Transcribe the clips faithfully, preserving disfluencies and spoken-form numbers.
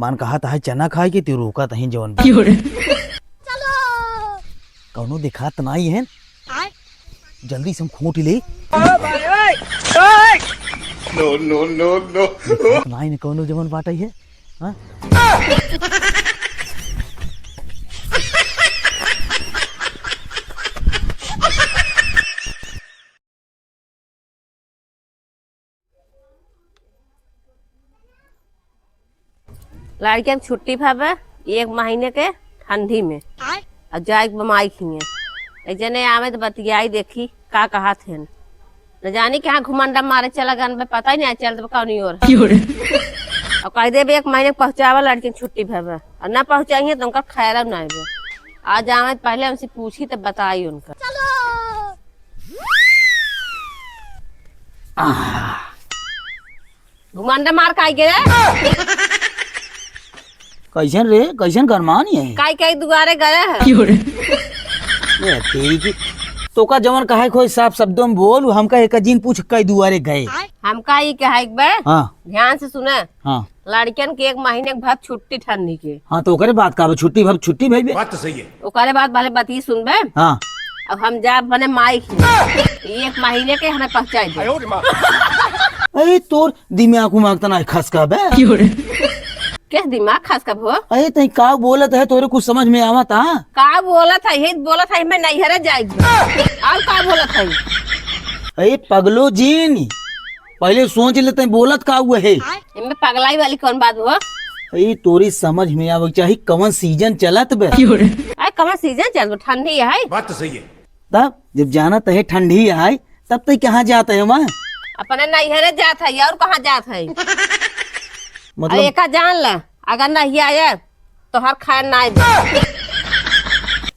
पान कहा त है चना खाए के, तू रोका तहीं जवन बा। क्यों रे? कौनो दिखात नाई है। जल्दी से हम खोट ले। No, no, no, no। दिखात नाई ने कौनो जवन बाटई है। हाँ? लड़कियन के छुट्टी भवे एक महीने के ठंडी में, आय। और जाए के बा माई खिए। एक जने आवे तो बतियाई, देखी का कहत हन। न जानी कहाँ घुमंडा मारे चला गन बे, पता ही नहीं चलत बा कौनी ओर। क्यों रे? और कह देबे एक महीने के पहुँचावा लड़कियन के छुट्टी भवे, और ना पहुँचाइए तो उनका खैर ना आवे। आज आवे तो पहले उनसे पूछी तो बताई उनका। चलो। आह। घुमंडा मार काई के रे? कैसन रे, कैसन गरमान ये? काई काई दुआरे गए है? क्यों रे? ए, तेरी की, तोका जवन कहे खोई साफ शब्दों में बोल, हमका एक जिन पूछ कई दुआरे गए। हमका ई कहे एक बे, हाँ। ध्यान से सुने। हाँ। लड़कियन के एक महीने के भर छुट्टी ठंडी के। हाँ, तो ओकरे बात का बा, छुट्टी भर छुट्टी भई बे। बात तो सही है। ओकरे बाद भले बतिये सुनबे। हाँ। अब हम जाब बने माई खिए। एक महीने के हमें पहुँचाई दे। अरे तोर दिमाग उमाग त नाई खसका बे। के दिमाग खसका भो? अरे तई का बोलत है, तोरे कुछ समझ में आवत है? का बोलत है? ये बोलत है मैं नैहरे जाई। और का बोलत है? अरे पगलो जीन, पहले सोच ले तई बोलत का हुआ है। इनमें पगलाई वाली कौन बात हुआ? ई तोरी समझ में आवे के चाही, कवन सीजन चलत बे? अरे, कवन सीजन चलत बे? ठंडी है। बात तो सही है। तब जब जानत है ठंडी है, तब तई कहाँ जात है वहाँ? अपने नैहरे जात है, और कहाँ जात है? मतलब अरे, एका जान ला, अगर नहीं आए, तो हर खाए ना आए।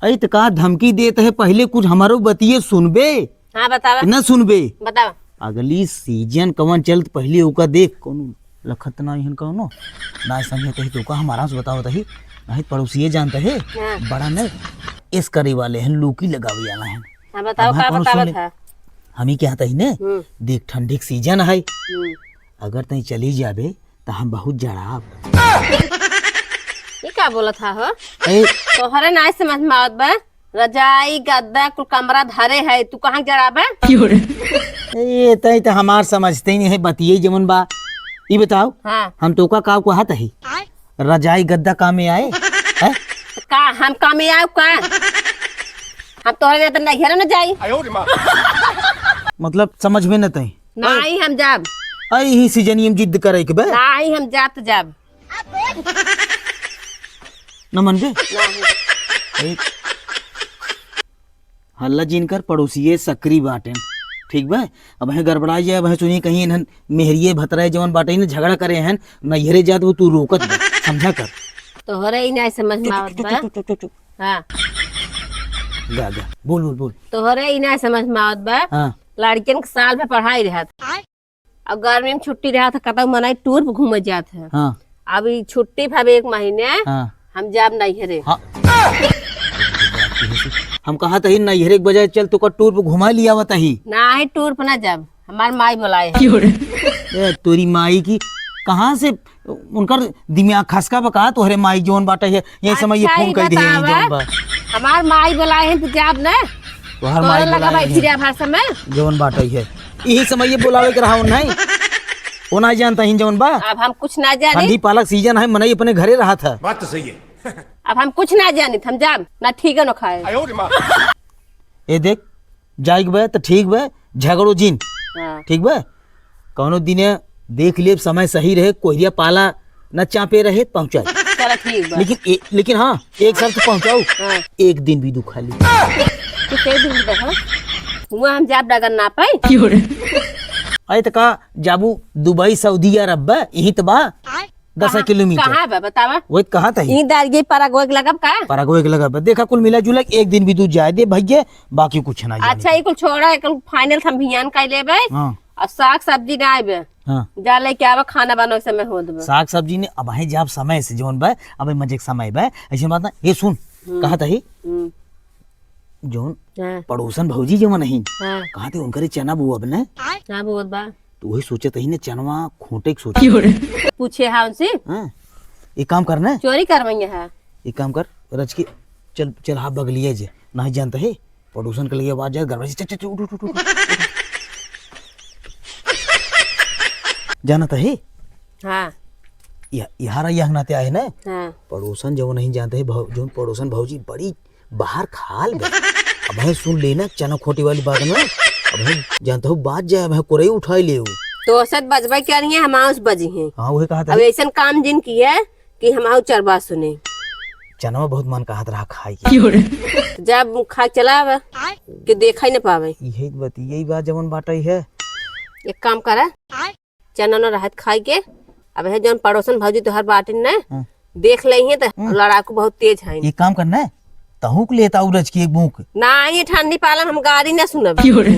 अरे, तो का धमकी देत है? पहले कुछ हमारो बतिये सुनबे। हाँ, बतावा। ना सुनबे। बतावा। अगली सीजन कवन चलत, पहले ओका देख, कौनो लखत ना इहन कौनो। ना समझे तही तो का हम आराम से बतावत ही। नहीं पड़ोसिए जानते है, हाँ। बड़ा न एस करे वाले हैं, लूकी लगावे वाला है। हाँ, बताओ, अब हाँ, का कौनो बतावत सुन ले। है? हम ही कहते ही ने, हम्म। देख ठंडी के सीजन है। हम्म। अगर तई चली जाबे, त हम बहुत जड़ाब। ये का बोलत हा हो? ए, तोहरे नाई समझ में आवत बा। रजाई, गद्दा, कुल कमरा धरे है, तू कहाँ जड़ाबे? ए, तई त हमार समझते ही नहीं है, बतिये जमन बा। ई बताओ, हाँ। हम तोका का कहत ही? रजाई गद्दा कामे आए? हैं? का हम कामे आए का? हम तोहरे ना त नैहर न जाई। मतलब समझ में न तई। नाई हम जाब। आई ही सीजन में जिद करे के बे। नाई हम जात जाब। न मन बे? नाई। ए, हल्ला जिन कर, पड़ोसिए सकरी बाटेन, ठीक बा? अब है गड़बड़ा जाए, अब है सुनी कहीं इन्हन मेहरिए भतरा जवन बाटे न झगड़ा करे हैं, नैहरे जात वो तू रोकत बा, समझा कर। तोहरे ही नाई समझ में आवत बा। चुप, चुप, चुप, चुप, चुप। हाँ। गा, गा, बोल, बोल, बोल। तोहरे ही ना समझ में आवत बा। हाँ। लड़कियन के साल भर पढ़ाई रहत। और गर्मी में छुट्टी रहत है, कतौ मनई टूर पे घूमे जात है। हाँ। अब ई छुट्टी भर एक महीने, हाँ। हम जाब नैहरे। हाँ। हम कहत ही नैहरे के बजाय चल तोका टूर पे घुमा लियावत ही। नाही, टूर पे ना जाब, हमार माई बोलाए है। ए, तोरी माई की, कहाँ से उनकर दिमाग खसका बा का? तोहरे माई जौन बाटे है, यही समय ये अच्छा, फोन ई कर दिए, बतावा, जौन बा। हमार माई बोलाए हैं, तू जाब ना। तोहर तोहरे माई लगा बोलाए बैठी हैं। रहे हर समय। जौन बाटे है, यही समय ये बोलावे के रहा, नहीं? वो ना जानता ही जौन बा। अब हम कुछ ना जानी। ठंडी पालक सीजन है, मनई अपने घरे रहा था। बात तो सही है। अब हम कुछ ना जानी, हम जाब ना, ठीक है ना खाए। ए देख, जाइक बे त ठीक बे, झगड़ो जिन। हाँ। ठीक बे? कौनो दिने देख लेब, समय सही रहे, कोहरिया पाला न चापे रहे, पहुँचाई। चलो ठीक बा। लेकिन ए-, लेकिन हाँ, एक शर्त पहुँचाऊ। हाँ। एक दिन भी दुखा ली। तो कई दिन भी देखो, हुआ हम जाब डगर ना पाई। अरे त का जाबू दुबई, सऊदी अरब बा, यही त बा। दस कहाँ, किलोमीटर। कहाँ बा, बतावा? वही कहा था ही। ई दारिये परगवे के लगब का? परगवे के लगब। देखा, कुल मिला जुला के एक दिन भी दूध जाए दे भैया, बाकी कुछ ना जाने। अच्छा, ई कुल छोड़ा, ई कुल final हम भियान कर लेबे। हाँ। और साग सब्जी ना आइबे। हाँ। जा लेके आवा, खाना बनावे समय होत बा। साग सब्जी ने अब है, जब समय से जौन बा, अब मजे के समय बा। ऐसे बात ना, ये सुन, हम्म। कहा था ही? हम्म। जौन हाँ। पड़ोसन भौजी जौन नहीं, हाँ। कहा थे उनकरे चना बोअब ने? हाँ, बोअब बा। तो वही सोचत ही ने, चनवा खोटे के सोचत। पूछे हाँ उनसे? हाँ। एक काम कर ना। चोरी करवइया है। एक काम कर, रच के चल, चल, हाँ, बगलिया जे, नाहीं जानत है, पड़ोसन के लगे आवाज जाए, गड़बड़ से, चल, चल, चल, उठ, उठ, उठ, उठ। जानत है? हाँ। या-, यहाँ रही, यहाँ नाते आए ना? हाँ। पड़ोसन जो नहीं जानत है, भौ-, जो पड़ोसन भौजी बड़ी बाहर खाल बे। अब है सुन लेना चना खोटे वाली बात ना। अब है जानत हो बात जाए, अब है कोरई उठाई लेउ। तो सत बजबे करिहैं, हम आउस बजी हैं। हाँ, वही कहा था। अब ऐसन काम जिन किया कि हम आउ चार बात सुने। चनवा बहुत मन कहत रहा खाई के। तो जब खा चला आवा कि देखा ही न पावे। यही बात, यही बात जवन बाटई है। एक काम करा, चना न रहत खाई के, अब है जौन पड़ोसन भौजी तोहर बाटिन न, हाँ। देख लेइहैं त हम्म। लड़ाकू बहुत तेज है। एक काम करना है, तहूँ के लेता आउ रच के एक बूक। नाहीं, ठंडी पाला में हम गारी न सुनब। क्यों रे?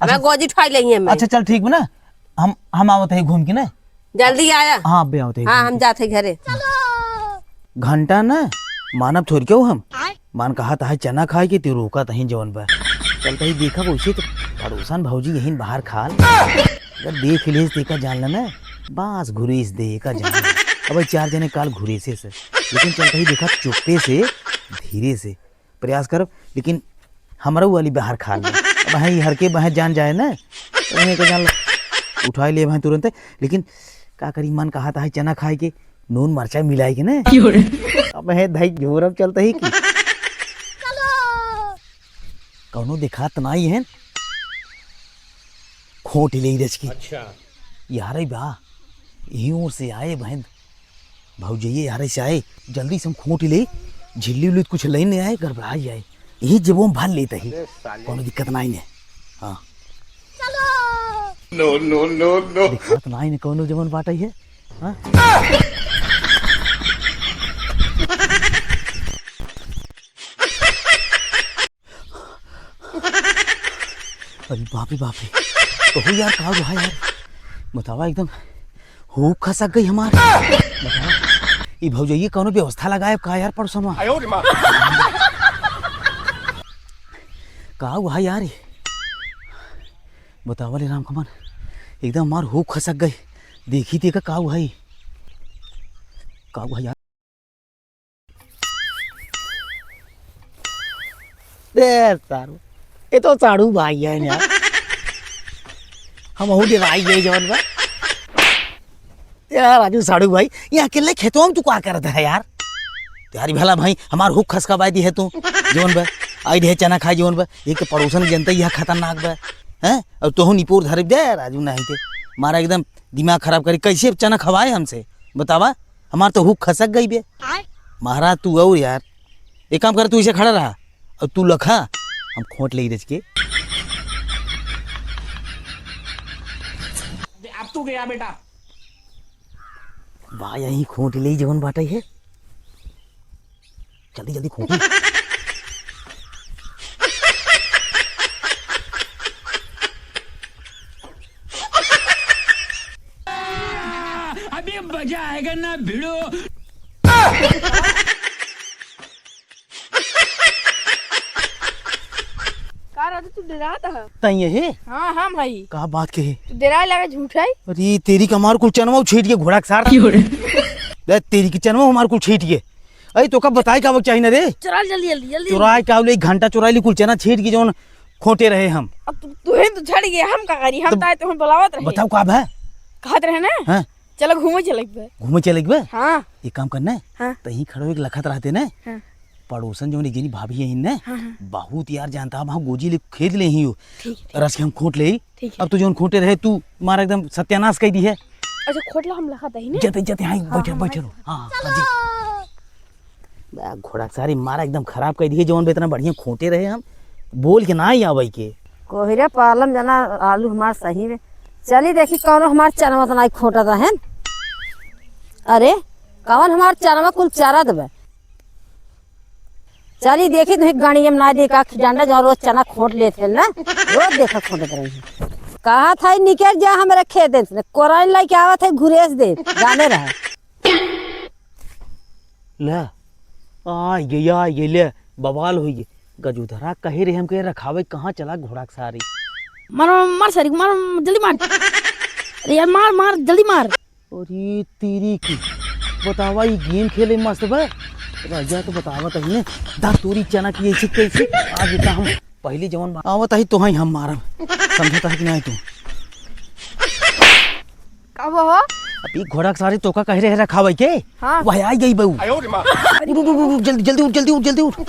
मैं गोजी उठाई लेइहैं मैं। अच्छा, चल ठीक बा ना, हम, हम आवत है घूम के ना। जल्दी आया। हाँ, अबे आवत है हाँ, घूम हम के। जात है घरे। घंटा न मानब थोड़ी क्यों हम। आय। मान कहा तहा चना खाए के तू रोका तहीं जौन बा। चल तहीं देखा वैसे तो पड़ोसन भौजी यहीं बाहर खाल। अगर देख लेस तो एका जान लेना, बास घुरेस दे एका जान लेना। अब चार जने काल घुरेसे से, लेकिन चल तहीं देखा चुप्पे से, धीरे से प्रयास करब, लेकिन हमरो वाली बाहर खाल। अब हैं हर के बहें जान जाए ना, तो वहीं एका जान ले, उठाई ले बहें तुरंत। लेकिन का करी, मन कहा तहा चना खाए के, नून मरचा मिलाए के ना। क्यों रे? अब है धई झोरब चलत ही की। कौनो देखात नाई है। खोट ले रच के। अच्छा। यार बा, यही ओर से आए बहन, भौजैये यार से आए, जल्दी से हम खोट ले, झिल्ली उल्ली कुछ लेने आए, गड़बड़ा जाए। यही जेबो में भर लेत ही, अरे साले। कौनो दिक्कत नाई ने। हाँ। No, no, no, no। दिक्कत नाई ने कौनो जवन बाटई है। हाँ? अरे बाप रे बाप रे। कहू यार, का हुआ यार? बतावा, एकदम हूक खसक गई हमार। बतावा, ई भौजैये कौनो व्यवस्था लगाए का यार पड़ोसमा? आयो रे माँ। का हुआ यार? बतावा ले राम कमल, एकदम हमार हूक खसक गई। देखी देखा का हुआ है? का हुआ यार? ए सारू, ये तो साढ़ू भाई है यार। हमहू डेराई गए जवन बा। यार राजू साढ़ू भाई, यहाँ अकेले खेतवा में तू का करत है यार? यार भला भाई, हमार हुक खसकावाई दी है तू, जवन बा। आई रहे चना खाए जवन बा, एक तो पड़ोसन के जनता यह खतरनाक बा, हैं? और तोहू निपोर धरे दे राजू, नहीं ते मारा एकदम दिमाग खराब करी, कैसे चना खवाए हमसे, बतावा? हमार तो हुक खसक गई बे। आय। महाराज तू और यार, एक काम कर, तू इसे खड़ा रहा और तू लखा, हम खोट ले रच के। अब तू गया बेटा। बा यही खोट ले जवन बाटई है। जल्दी, जल्दी खोटी। अभी मजा आएगा ना भिड़ो। का राजू, तू डेरात ह? तई यही? हाँ, हम हई। का बात कही? तू डेराए लागे झूठ है? अरे तेरी का मार कुल चनवा छीट के घोड़ा के सार। क्यों रे? बे तेरी की चनवा हमार कुल छीट के। अरे तो का बताए का वो चाहिए ना रे? चुरा ले जल्दी, जल्दी, जल्दी। चुराए का ले, एक घंटा चुराए ली कुल चना छीट के जौन खोटे रहे हम। अब तू, तू ही तो झड़ गया, हम का करी? हम तो ताए तो हम बुलावत रहे। बताओ का बा? कहत रहे ना? हाँ। चलो घूमे चले एक बार। घूमे चले एक बार? हाँ। एक काम करना है? हाँ। तहीं खड़ो एक लखत रहते ना? हाँ। पड़ोसन जौन एक जनी भाभी है इनने? हाँ, हाँ। बहुत यार जानता है, वहाँ गोजी ले खेत ले ही हो। ठीक है, ठीक है। रस के हम खोट ले। ठीक है। अब तो जौन खोटे रहे तू मारा एकदम सत्यानाश कर दी है। अच्छा, खोट ला हम लखत ही ना? जते, जते, हाँ, हाँ, बैठे, हाँ, बैठे हाँ। रहो। हाँ, हाँ, हाँ जी। बा, घोड़ा के सारी मारा एकदम खराब कर दिए, जौन बे इतना बढ़िया खोटे रहे हम, बोल के ना ही आवे के। कोहिरा पालम जना आलू हमार सही में। चली देखी कौनो हमार चनवा तो नाई खोटत है। अरे, कौन हमार चनवा कुल चरत बे? चली देखी तो गणियम ना देखा खिजांडा जो रोज चना खोट लेत है ना, रोज देखा खोटत रही। कहा था निकल जा हमरे खेत से, कोराइन लेके आवत है घुरेस दे, जाने रहा। ले, आ गई, आ गई, ले, बवाल हुई गई। गजूधरा कहे रहे हमके रखावे, कहाँ चला घोड़ा के सारी? मार, मार, मार सारी को, मार, जल्दी मार। अरे यार, मार, मार, जल्दी मार। अरे तेरी की। बतावा, ई गेम खेले मस्त बा। राजा तो बतावत ही ने, दा तोरी चना की ऐसी कैसी। आज इतना हम पहली जवन बा-, आवत ही तो हई हम मारम। समझत ही कि नहीं तू? का हुआ हो? अब ई घोड़ा के सारी तोका कह रहे रखावे के? हाँ। वह आई गई बहू। आयो रे माँ। उठ, उठ, उठ, उठ, जल्दी, जल्दी उठ, जल्दी उठ, जल्दी उठ।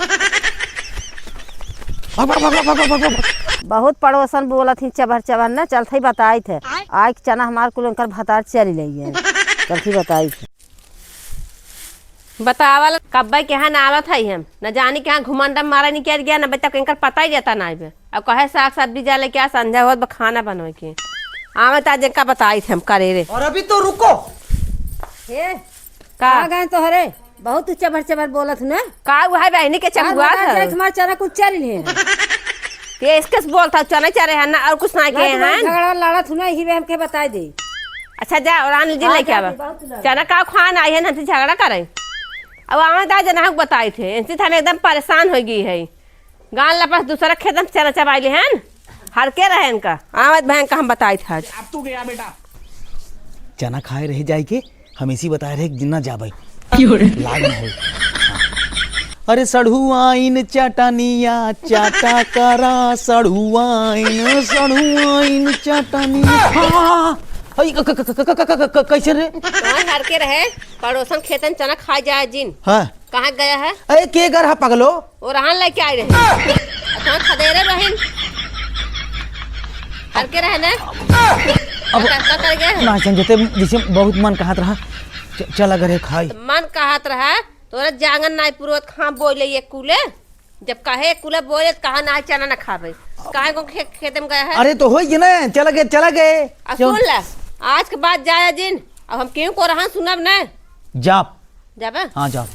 भाग, भाग, भाग। बहुत पड़ोसन बोलत ही चबहर चबहर न, चलत ही बताइत है। आय के चना हमार कुल उनकर भतार चरी लई है। चलत ही बताइत है। बतावल कब्बे के यहाँ न आवत है हम, न जानी के यहाँ घुमंडम मारा निकल गया, न बच्चा को इनकर पता ही रहता ना आइबे। अब कहे साग सब्जी जा लेके आ, संझा होत बा खाना बनवे के। आवे त आज इनका बताइत हम करे रे। और अभी तो रुको। हे, का? कहाँ गए तोहरे? बहुत तू चबर चबर बोलत हूँ ना। का हुआ है बहनी के आज चमुआ बता दे, है? तुम्हारे चना कुछ चल नहीं है। ये इसके से बोलता हूँ, चना चरे है ना, और कुछ ना ना, के तुम्हारे हैं। झगड़ा लड़त हूँ ना, यही में हमके बताई दे। अच्छा जा, और आन लीजिए हाँ, लेके जा, आवा। बहुत लड़। चना का खान आई है ना, हमसे झगड़ा करे। अब आवे त आज ना बताइत है, इनसे तो हम एकदम परेशान हो गई है। गान लपस दूसरा खेत में चना चबाई ले हैं, हर के रहे इनका, आवत भयंकर हम बताइत है आज। अब तू गया बेटा। चना खाए रह जाए के, हम इसी बताए रहे कि जिन्ना जाबे। क्यों रे? लाग ना हो। अरे सढ़ुआइन चटनिया चाटा करा, सढ़ुआइन, सढ़ुआइन चटनिया। हाँ, हाँ, हाँ। अई, क-, क-, कैसे रे? तोहर हर के रहे, पड़ोसन खेतन चना खा जाए जिन। हाँ। कहाँ गया है? अरे के घर है पगलो? वो रहन लेके आए रहे। तोहर खदेरे बहिन। हर के रहे ना? अब का, का कर गए हैं? ना समझते, जैसे बहुत मन कहत रहा, च-, चला घरे खाई। मन कहत रहा, तोरा जांगन नाई पुरोत खां बोले ये कुले। जब कहे कुले बोले त कहा ना चना ना खाबे। काहे को खे-, खेते में गया है? अरे तो होई गए ना, चला गए, चला गए। आ क्यों? सुन ले, आज के बाद जाया जिन, अब हम केहू को रहा सुनब ना। जाप। जाबे? हाँ, जाओ।